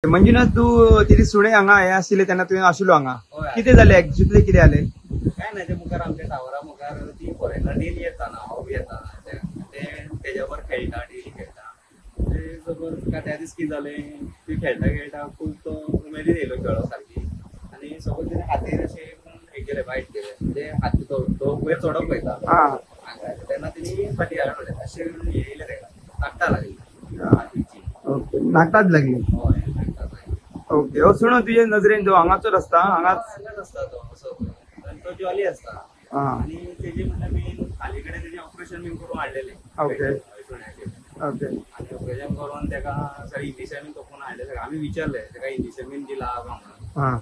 मंजुनाथ तू तेरी सुणे हांगा हे आशिल्ले तेन्ना तुवें आशिल्लो हांगा, कितें जालें एक्चुअली कितें जालें? काय ना, ते मुखार आमच्या टावरा मुखार ती फॉरेनर डेली येता ना, हांव बी येता, ते तेज्यावर खेळटा, डेली खेळटा. ते सपोज त्या दीस कितें जालें, ती खेळटा खेळटा खूब तो उमेदीन येयलो खेळो सारकी, आनी सपोज तेणे हातीर अशें हें केलें, बायट केलें, म्हणजे हाती तो वयर चडोंक पळयता हांगा, तेन्ना तेणी फाटी हाडून उडयलें, अशें येयलें तेका नाकटां लागली हातीची. ओके, नाकटांच लागली. हय, नाकटां लागली. ओके, हो सुणो तुजे नजरेन जो हांगाचोच आसता? हांगाच हांगाच आसता तो, असो आनी तो जॉली आसता. आनी तेजे म्हणल्यार मेन हाली कडेन तेजें ऑपरेशन बीन करून हाडलेलें. ओके. सुण्याचें. ओके. आनी ऑपरेशन करून तेका सगळें इंजेक्शन बीन तोपून हाडलें सगळें. आमी विचारलें तेका इंजेक्शन बीन दिलां काय म्हणून.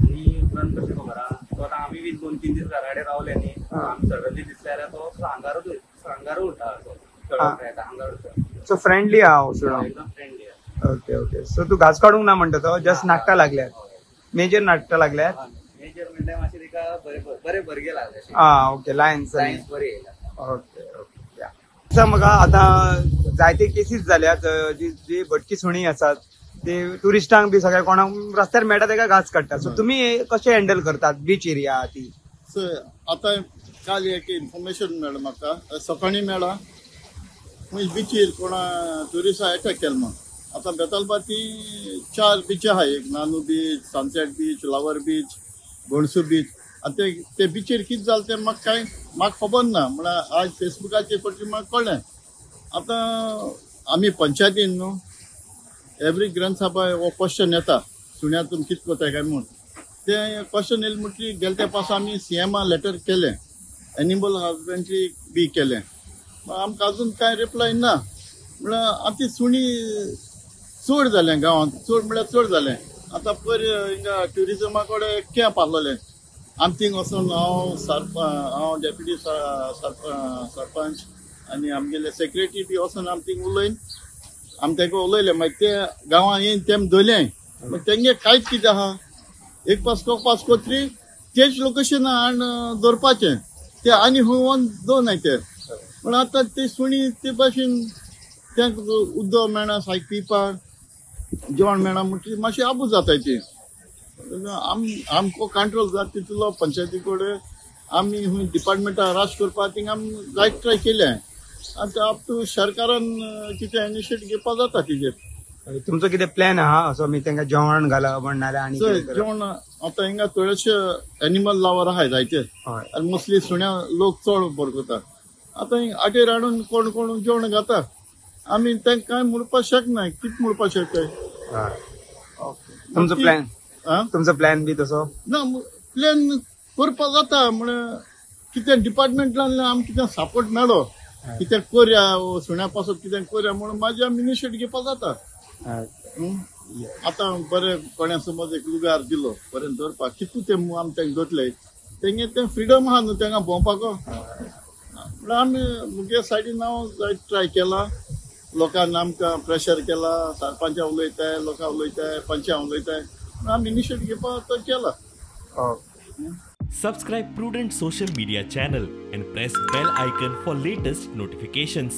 आनी उपरांत कशें खबर आहा, तो आतां आमी बी 2-3 दीस घरा कडेन रावले न्ही, आमी सडनली दिसले जाल्यार तो हांगारूच उरता, असो खेळोंक मेळटा, हांगार उरता. सो फ्रेंडली आहा हो सुणो? एकदम फ्रेंडली आहा. Okay okay. सो तू घास काडूंक ना म्हणटा तो, जस्ट नाकटां लागल्यात, मेजर नाकटां लागल्यात? मेजर म्हणल्यार मातशें तेका बरें बरगे लागलें. आं ओके, लायन्स लायन्स बरे येयला. Okay okay. या म्हाका आतां जायते केसीस जाल्यात, जी भटकी सुणी आसात ते ट्युरिस्टांक बी सगळ्या कोणाक रस्त्यार मेळटा तेका घास काडटा. सो तुमी कशें हँडल करतात बीच एरिया ती? सो आतां काल एक इन्फॉर्मेशन मेळ्ळें म्हाका, सकाळीं मेळ्ळा, खंय बिचीर कोणा ट्युरिस्टां एटॅक केलो म्हूण. आतां बेतालबाती ती 4 बिची आहा, एक Nanu beach, sunset beach, lover beach, Gondsu beach. आतां ते बिचीर कितें जालें तें म्हाका कांय म्हाका खबर ना, म्हळ्यार आज फेसबुकाचेर पडटी म्हाका कळ्ळें. आतां आमी पंचायतीन न्हू एवरी ग्रंथसभा हो क्वेश्चन येता, सुण्या तुमी कितें करताय काय म्हूण. तें क्वेश्चन येयलें म्हणटकीर गेले ते पासून आमी सीएमा लेटर केलें, एनिमल हजबंड्री बी केलें, आमकां अजून कांय रिप्लाय ना. म्हळ्यार आतां ती सुणी चड जालें गांवांत, चड म्हळ्यार चड जालें. आतां पयर हिंगा ट्युरिजमा कडेन कॅम्प आहलोलें, आमी थिंग वचून हांव हांव डेप्युटी सरपंच आनी आमगेले सेक्रेटरी बी वचून आमी थिंग उलयन, आमी ताका उलयलें. मागीर ते गांवां येवन तेम धरलें, मागीर तेंगे कांयच कितें आहा, एक पास पास कोत्री तेच लोकेशन हाडून दवरपाचें, ते आनी खंय वचून दवरनाय ते. पूण आतां ते सुणी ते भाशेन तांकां उदक मेळना, सारकें पिवपाक जेवण मेळना म्हणटकीर मातशी आबूज जाताय ती. आमकां कंट्रोल जाता तितलो पंचायती कडेन आमी खंय डिपार्टमेंटाक राश करपाक थिंग आमी जायते ट्राय केलें. आतां अप टू सरकारान कितें इनिशिएट घेवपाक जाता तिजेर. तुमचो कितें प्लॅन आहा असो मी तांकां जेवण घालप म्हण नाल्यार आनी जेवण? आतां हिंगा थोडेशे एनिमल लवर आहाय जायते, आनी मोस्टली सुण्या लोक चड बरो करता. आतां आटेर हाडून कोण कोण जेवण घाता, आमी तांकां कांय म्हणपाक शकना, कितें म्हणपाक शकताय? तुमचो प्लॅन? तुमचो प्लॅन बी तसो ना, प्लॅन करपाक जाता म्हळ्यार कितें डिपार्टमेंटान आमकां कितें सपोर्ट मेळो, कितें करया सुण्या पासून कितें करया म्हणून मागीर आमी इनिशिएट घेवपाक जाता. आतां बरें कोणें समज एक लुगार दिलो बरें दवरपाक, कितू ते आमी तांकां दवरले, तेंगे तें फ्रिडम आहा न्हू तांकां भोंवपाक. म्हळ्यार आमी मुगे सायडीन हांव जायते ट्राय केला, लोकांनी आमकां प्रेशर केला, सरपंचा उलयताय, लोकां उलयताय, पंचां उलयताय, आमी इनिशिएट घेवपाक तो केला. Subscribe Prudent Social Media channel and press bell icon for latest notifications.